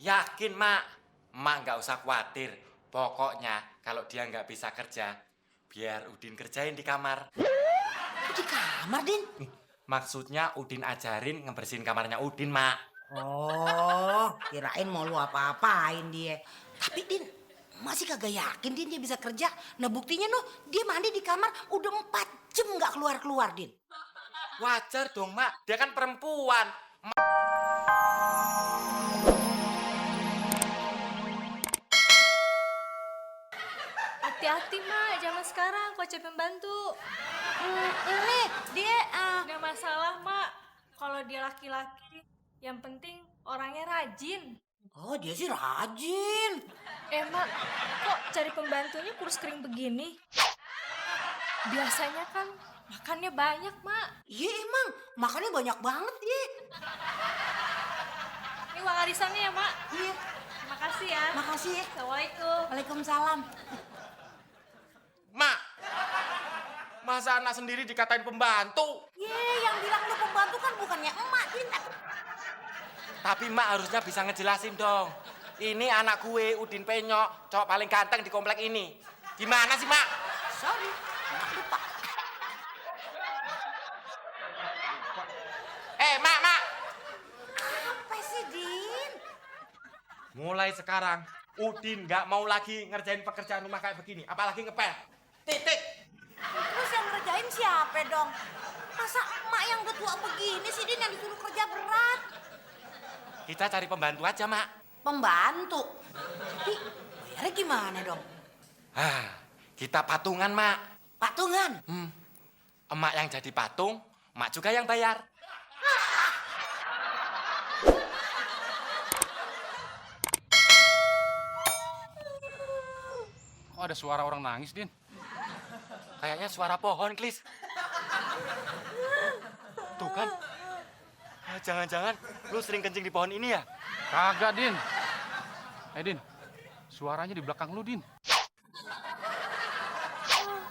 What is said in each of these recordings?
Yakin, Mak? Mak nggak usah khawatir. Pokoknya kalau dia nggak bisa kerja, biar Udin kerjain di kamar. Di kamar, Din? Maksudnya Udin ajarin ngebersihin kamarnya Udin, Mak. Oh, kirain mau lu apa-apain dia. Tapi Din, masih kagak yakin Din dia bisa kerja. Nah buktinya noh, dia mandi di kamar udah 4 jam nggak keluar-keluar, Din. Wajar dong, Mak. Dia kan perempuan. Hati-hati, Mak. Zaman sekarang kok cari pembantu. Ini dia Nggak masalah, Mak. Kalau dia laki-laki, yang penting orangnya rajin. oh dia sih rajin. Mak, kok cari pembantunya kurus kering begini? Biasanya kan makannya banyak, Mak. Iya emang, makannya banyak banget dia. Ini uang arisannya ya, Mak. Iya, Terima kasih ya. makasih ya. Assalamualaikum. Waalaikumsalam. Mak, masa anak sendiri dikatain pembantu? Yang bilang lu pembantu kan bukannya emak, Din. Tapi Mak harusnya bisa ngejelasin dong. Ini anak gue, Udin Penyok, cowok paling ganteng di komplek ini. Gimana sih, Mak? Sorry, lupa. Mak! Apa sih, Din? Mulai sekarang, Udin nggak mau lagi ngerjain pekerjaan rumah kayak begini. Apalagi ngepel. Titik. Terus yang ngerjain siapa dong? Masa emak yang udah tua begini sih, Din, yang disuruh kerja berat? Kita cari pembantu aja, Mak. Pembantu? Tapi bayarnya gimana dong? Kita patungan, Mak. Patungan? Emak yang jadi patung, Mak juga yang bayar. Kok ada suara orang nangis, Din? Kayaknya suara pohon, Klis. Tuh kan. Jangan-jangan lu sering kencing di pohon ini ya? Kagak, Din. Din, suaranya di belakang lu, Din.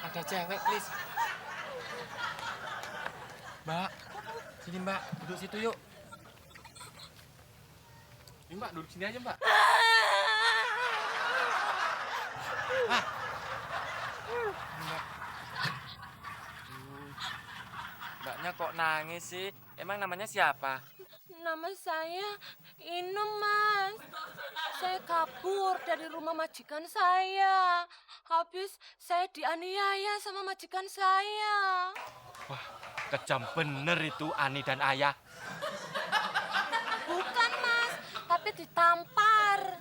Ada cewek, Klis. Mbak, sini Mbak, duduk situ yuk. Ini, Mbak, duduk sini aja, Mbak. Mbak. Mbaknya kok nangis sih? Emang namanya siapa? Nama saya Inu, Mas. Saya kabur dari rumah majikan saya. Habis saya dianiaya sama majikan saya. Wah, kejam bener itu Ani dan Ayah. Bukan, Mas, tapi ditampar.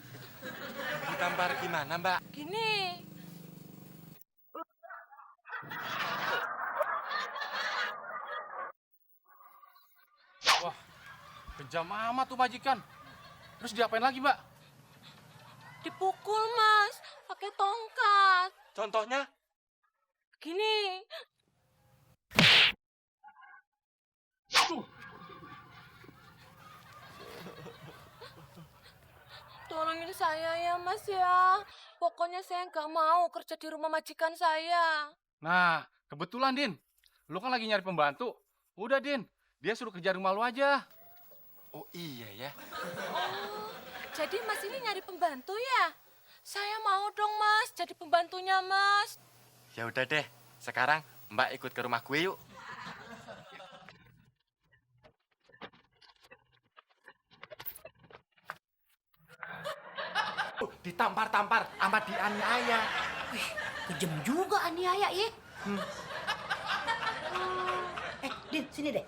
Ditampar gimana, Mbak? Gini. Wah, kejam amat tuh majikan. Terus diapain lagi, Mbak? Dipukul, Mas, pakai tongkat. Contohnya? Gini. Tolongin saya ya, Mas ya. Pokoknya saya nggak mau kerja di rumah majikan saya. Nah, kebetulan, Din. Lu kan lagi nyari pembantu. Udah, Din. Dia suruh kerja rumah lu aja. Oh iya ya. Oh, jadi Mas ini nyari pembantu ya? Saya mau dong, Mas, jadi pembantunya, Mas. Ya udah deh, sekarang Mbak ikut ke rumah gue yuk. Ditampar-tampar sama dianiaya. Wih, kejam juga aniaya ya. Din, sini deh.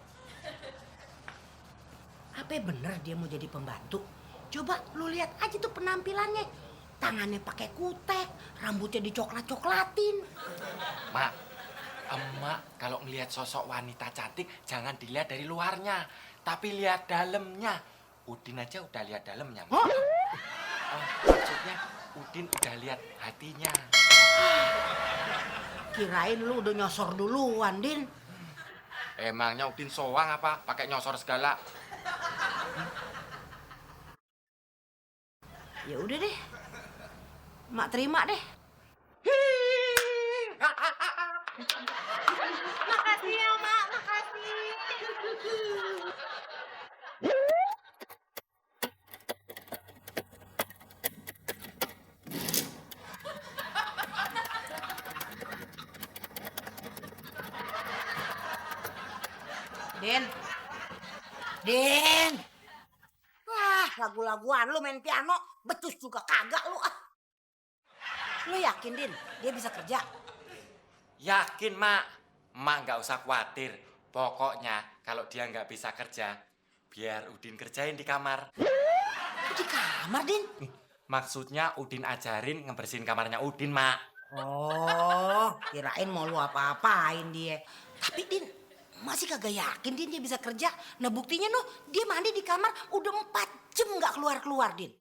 Apa bener dia mau jadi pembantu? Coba lu lihat aja tuh penampilannya. Tangannya pakai kutek, rambutnya dicoklat-coklatin. Mak, emak kalau ngelihat sosok wanita cantik jangan dilihat dari luarnya, tapi lihat dalamnya. Udin aja udah lihat dalamnya. Mak. Maksudnya Udin udah lihat hatinya. Kirain lu udah nyosor duluan, Din. Emangnya Udin soang apa? Pakai nyosor segala. Ya udah deh. Mak terima deh. Makasih ya, Mak. Makasih. Din. Din. Wah, lagu-laguan lu main piano, becus juga kagak lu ah. Lu yakin, Din, dia bisa kerja? Yakin, Mak. Mak nggak usah khawatir. Pokoknya kalau dia nggak bisa kerja, biar Udin kerjain di kamar. Di kamar, Din? Maksudnya Udin ajarin ngebersihin kamarnya Udin, Mak. Oh, kirain mau lu apa-apain dia. Tapi, Din, masih kagak yakin, Din, dia bisa kerja. Nah, buktinya noh, dia mandi di kamar udah 4 jam nggak keluar-keluar, Din.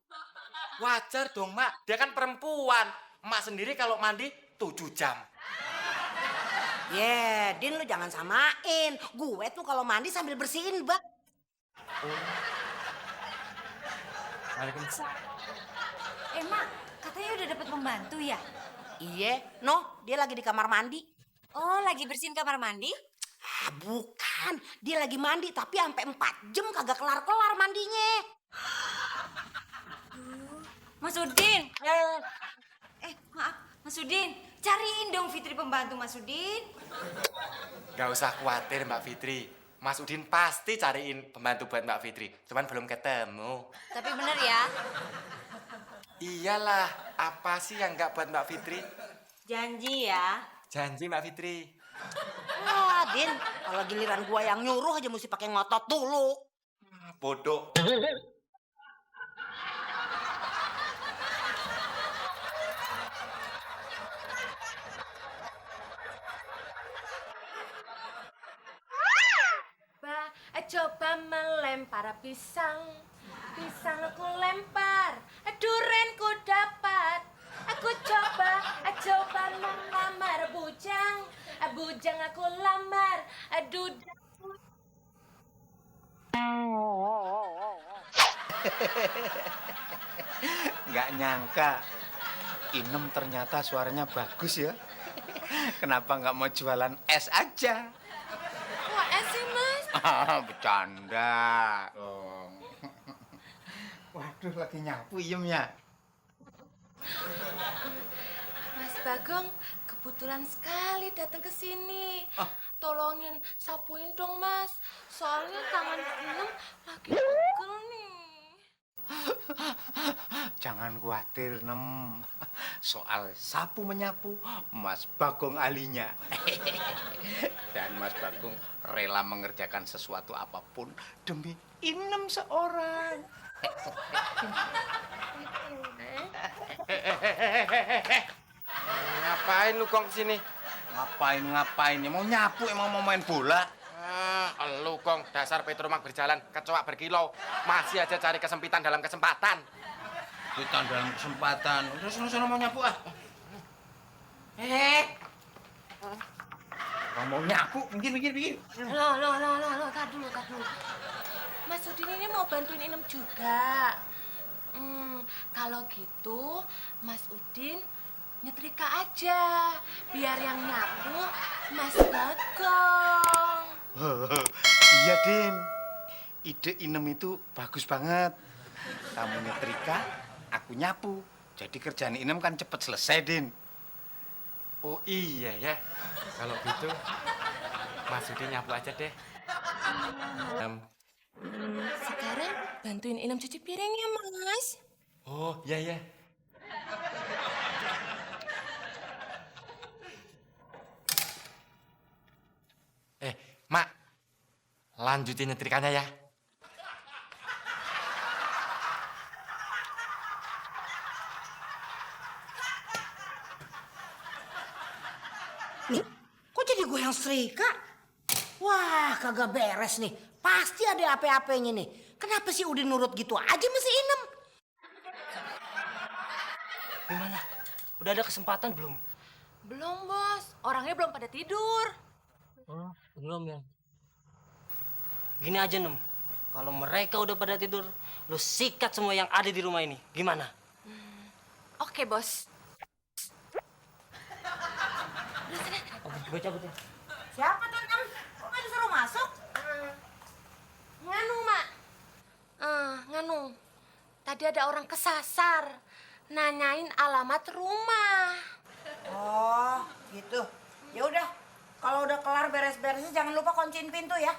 Wajar dong, Mak. Dia kan perempuan. Mak sendiri kalau mandi 7 jam. Din, lu jangan samain. Gue tuh kalau mandi sambil bersihin bak. Waalaikumsalam. Mak, katanya udah dapet pembantu ya? Iya, noh, dia lagi di kamar mandi. Oh, lagi bersihin kamar mandi? Ah, bukan. Dia lagi mandi, tapi sampai 4 jam kagak kelar-kelar mandinya. Mas Udin. Maaf, Mas Udin. Cariin dong Fitri pembantu Mas Udin. Gak usah khawatir, Mbak Fitri. Mas Udin pasti cariin pembantu buat Mbak Fitri. Cuman belum ketemu. Tapi bener ya? Iyalah, apa sih yang nggak buat Mbak Fitri? Janji ya? Janji, Mbak Fitri. Wah, Din, kalau giliran gua yang nyuruh aja mesti pakai ngotot dulu. Bodoh. Coba melempar pisang, pisang aku lempar, duren ku dapat. Aku coba melamar bujang, bujang aku lamar, duda. Nggak nyangka, Inem ternyata suaranya bagus ya. Kenapa nggak mau jualan es aja? Kok es sih, Mas? Bercanda. Waduh, lagi nyapu Iem ya. Mas Bagong kebetulan sekali datang ke sini. Tolongin sapuin dong, Mas. Soalnya tangan Inem lagi pegel nih. Jangan khawatir, Nem. Soal sapu menyapu, Mas Bagong ahlinya. Dan Mas Bagong rela mengerjakan sesuatu apapun demi Inem seorang. Ngapain lu Kong kesini? Ngapain? Ya mau nyapu, emang mau main bola? Lu Kong, dasar Petromak berjalan, kecoak berkilau. Masih aja cari kesempitan dalam kesempatan. Kita dalam kesempatan. Udah sana mau nyapu ah. Kalau mau nyapu, mikir. Loh, tar dulu. Mas Udin ini mau bantuin Inem juga. Kalau gitu, Mas Udin nyetrika aja. Biar yang nyapu Mas Bagong. Iya, Din. Ide Inem itu bagus banget. Kamu nyetrika, aku nyapu. Jadi kerjaan Inem kan cepet selesai, Din. Oh iya ya. Kalau gitu, Mas Udin nyapu aja deh. Sekarang bantuin Inem cuci piringnya, Mas. Oh iya. Mak, lanjutin nyetrikanya ya. Nih, kok jadi gue yang setrika? Wah, kagak beres nih. Pasti ada apa-apanya nih. Kenapa sih Udin nurut gitu aja mesti Inem? Gimana? Udah ada kesempatan belum? Belum, Bos. Orangnya belum pada tidur. Oh, belum ya. Gini aja, Nem. Kalau mereka udah pada tidur, lu sikat semua yang ada di rumah ini. Gimana? Oke, Bos. Gue cabut ya. Siapa tuh, Em? Kok nggak disuruh masuk? Nganu, Mak. Nganu. Tadi ada orang kesasar. Nanyain alamat rumah. Oh, gitu. Ya udah, kalau udah kelar beres-beresnya jangan lupa kunciin pintu ya.